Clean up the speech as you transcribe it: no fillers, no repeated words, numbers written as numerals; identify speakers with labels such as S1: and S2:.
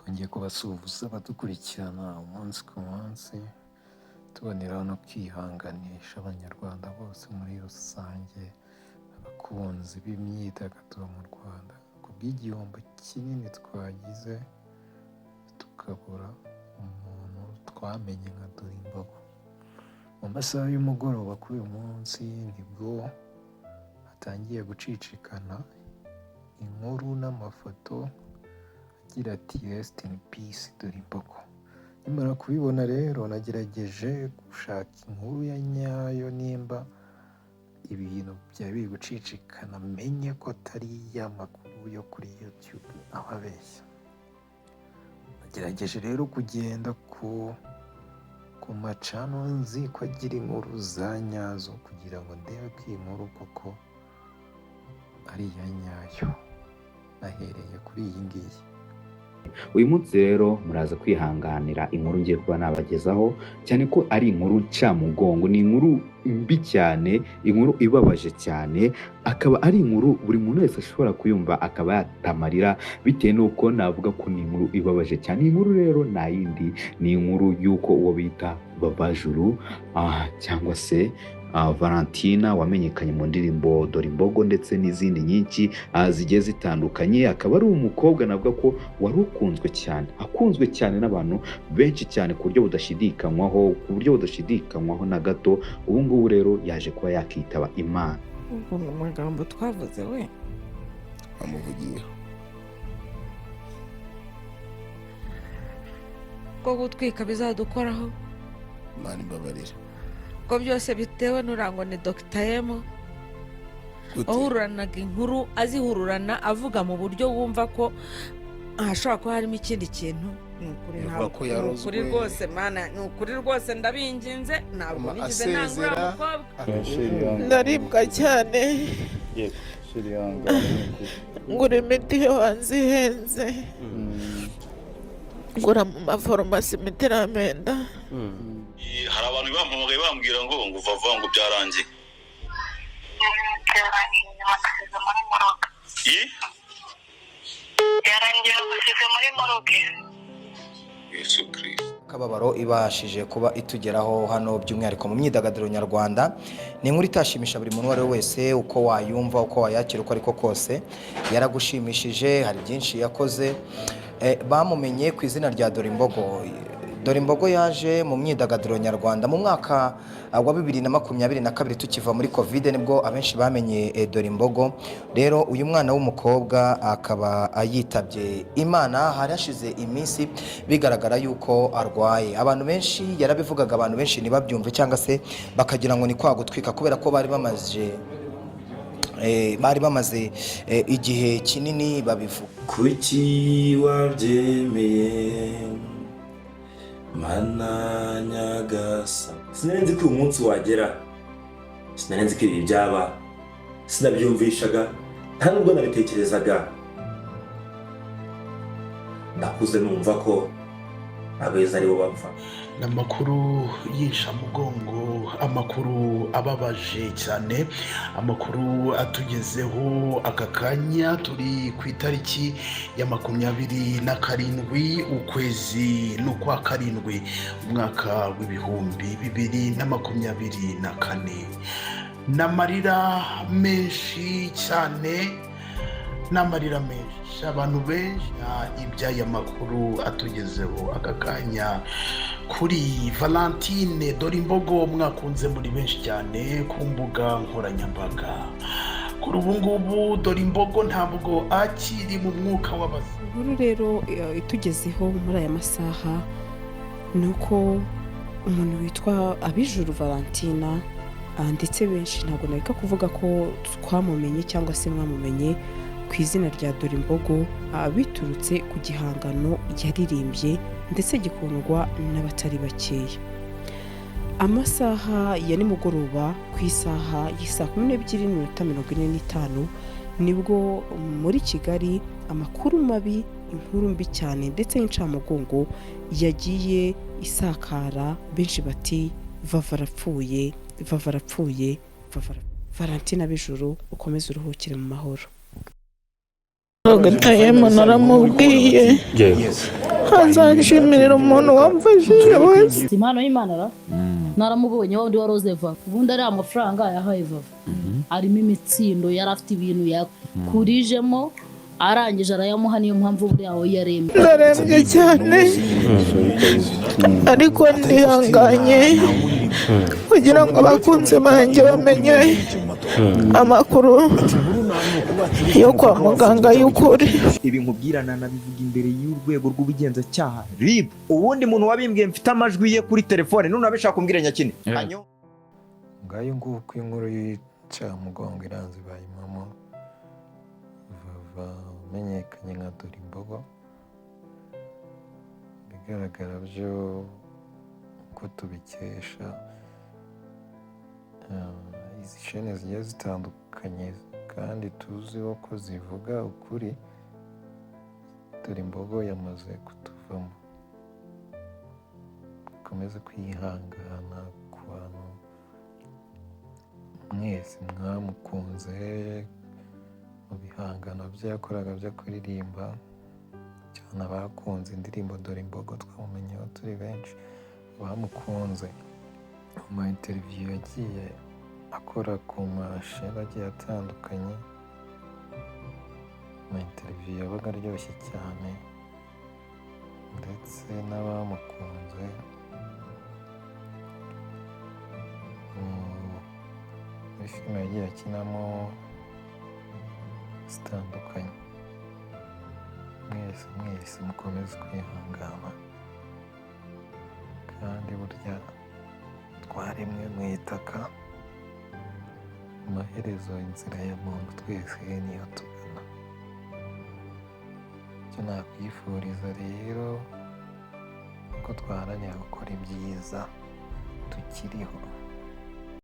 S1: Twongeye kubasuhuza abadukurikirana umunsi ku munsi, tuboneraho no kwihanganisha Abanyarwanda bose muri rusange, abakunzi b'imyidagaduro mu Rwanda, ku bw'igihombo kinini twagize tukabura umuntu twamenye nka Dorimbogo. Mu masaha y'umugoroba kuri uyu munsi nibwo hatangiye gucicikana inkuru n'amafoto agira ati "Rest in peace Dorimbogo". Nkimara kubibona rero nagerageje gushaka inkuru ya nyayo, nimba ibintu byari biri gucicikana menye ko atari ya makuru yo kuri YouTube ababeshya. Nagerageje rero kugenda ku ma channel nzi ko agira inkuru za nyazo kugira ngo ndebe ko iyi nkuru koko ari iya nyayo. Nahereye kuri iyi ngiyi.
S2: Uyu munsi rero muraza kwihanganira inkuru ngiye kuba nabagezaho, cyane ko ari inkuru ncamugongo. Ni inkuru mbi cyane, inkuru ibabaje cyane, akaba ari inkuru buri muntu wese ashobora kuyumva akaba yatamarira, bitewe n'uko navuga ko ni inkuru ibabaje cyane. Iyi nkuru rero nta yindi, ni inkuru y'uko uwo bita Vava Juru, cyangwa se Valentina wamenyekanye mu ndirimbo Dore Imbogo ndetse n'izindi nyinshi zigiye zitandukanye, akaba ari umukobwa navuga ko wari ukunzwe cyane, akunzwe cyane n'abantu benshi cyane ku buryo budashidikanywaho, ku buryo budashidikanywaho na gato. Ubu ngubu rero yaje kuba yakitaba Imana.
S3: Ubwo mu magambo twavuze we
S4: Amuvugiyeho.
S3: Ko gutwika bizadukoraho.
S4: Imana imbabarira.
S3: Ko byose bitewe n'urango ni Dr M.
S4: Gute?
S3: Wahururanaga inkuru, azihururana avuga mu buryo wumva ko hashobora kuba harimo ikindi kintu. Ni ukuri.
S4: Bivuga
S3: Ntabwo
S4: ko
S3: ni
S4: yarozwe.
S3: ukuri rwose, Mana, ni ukuri rwose, ndabinginze, ntabwo
S4: Mama
S3: nigeze nangura
S4: asezera.
S3: mukobwa.
S5: Ndaribwa cyane, ngura imiti yo hanze ihenze, ngura mu mafarumasi imiti iramenda.
S6: Hari abantu bampamagaye bambwira ngo Vava ngo byarangiye.
S7: Byarangiye, bagusize muri morgue.
S6: Yi?
S7: Byarangiye, bagusize muri morgue.
S6: Yesu Kirisito.
S8: Akababaro ibashije kuba itugeraho hano, by'umwihariko mu myidagaduro nyarwanda, ni inkuru itashimisha buri muntu uwo ari we wese. Uko wayumva, uko wayakira, uko ariko kose yaragushimishije, hari byinshi yakoze. Bamumenye ku izina rya Dorimbogo. Dorimbogo yaje mu myidagaduro nyarwanda mu mwaka wa 2022, tukiva muri Covid, nibwo abenshi bamenye Dorimbogo. Rero uyu mwana w'umukobwa akaba yitabye Imana. Hari hashize iminsi bigaragara yuko arwaye. Abantu benshi yarabivugaga, abantu benshi ntibabyumve cyangwa se bakagira ngo ni kwa gutwika, kubera ko bari bamaze igihe kinini babivuga.
S9: Kuki wabyemeye, Mana Nyagasa? Sinari nzi ko uyu munsi wagera, sinari nzi ko ibi byaba, sinabyumvishaga, nta nubwo nabitekerezaga. Ndakuze numva ko abeza aribo bapfa.
S10: Ni amakuru y'inshamugongo, amakuru ababaje cyane, amakuru atugezeho aka kanya. Turi ku itariki ya 27 ukwezi n'ukwa karindwi, umwaka wa 2024. Ni amarira menshi cyane, n'amarira menshi, abantu benshi. Iby'aya makuru atugezeho aka kanya kuri Valentine Dorimbogo mwakunze muri benshi cyane ku mbuga nkoranyambaga, kuri ubu ngubu Dorimbogo ntabwo akiri mu mwuka w'abazima.
S11: Inkuru rero itugezeho muri aya masaha ni uko umuntu witwa Abijuru Valentina, ndetse benshi ntabwo nareka kuvuga ko twamumenye cyangwa se mwamumenye ku izina rya Dorimbogo, biturutse ku gihangano yaririmbye ndetse gikundwa n'abatari bakeya. Amasaha ya nimugoroba, ku isaha y'isaa 12:45, nibwo muri Kigali amakuru mabi, inkuru mbi cyane ndetse y'incamugongo yagiye isakara. Benshi bati: "Vava arapfuye, Vava arapfuye, Vava arapfuye." Valentina Bijuru, ukomeze uruhukire mu mahoro.
S5: Dr M naramubwiye. Azanshyimirira umuntu wamfashije wese.
S12: Si impano y'Imana ra, naramubonye wa wundi wa Rose Vava. Ubundi ariya mafaranga yahaye Vava arimo imitsindo, yari afite ibintu yakurijemo, arangije arayamuha, niyo mpamvu buriya we yarembye.
S5: Ndarembye cyane, ariko ndihanganye kugira ngo abakunzi banjye bamenye amakuru yo kwa muganga y'ukuri.
S13: Ibi nkubwira nanabivuga imbere y'urwego rw'ubugenzacyaha RIB. Ubundi muntu wabimbwiye mfite amajwi ye kuri telefone, none abishaka kumbwira nyakini.
S1: Ngayo nguko inkuru y'incamugongo iranze ibaye impamo. Vava umenyekanye nka Dore Imbogo, ibigaragara byo uko tubikesha izi shene zigiye zitandukanye kandi tuziho ko zivuga ukuri, Dore Imbogo yamaze kutuvamo. Dukomeze kwihangana ku bantu mwese mwamukunze mu bihangano bye yakoraga byo kuririmba, cyane abakunze indirimbo Dore Imbogo twamumenyeho turi benshi bamukunze mu ma interview yagiye akora ku mashene agiye atandukanye. Ama interview yabaga aryoshye cyane, ndetse n'abamukunze muri filime yagiye akinamo zitandukanye. Mwese mwese mukomeze kwihangana, kandi burya twaremwe mu itaka, amaherezo inzira ya muntu twese niyo tugana. Icyo nakwifuriza rero ni uko twaharanira gukora ibyiza tukiriho.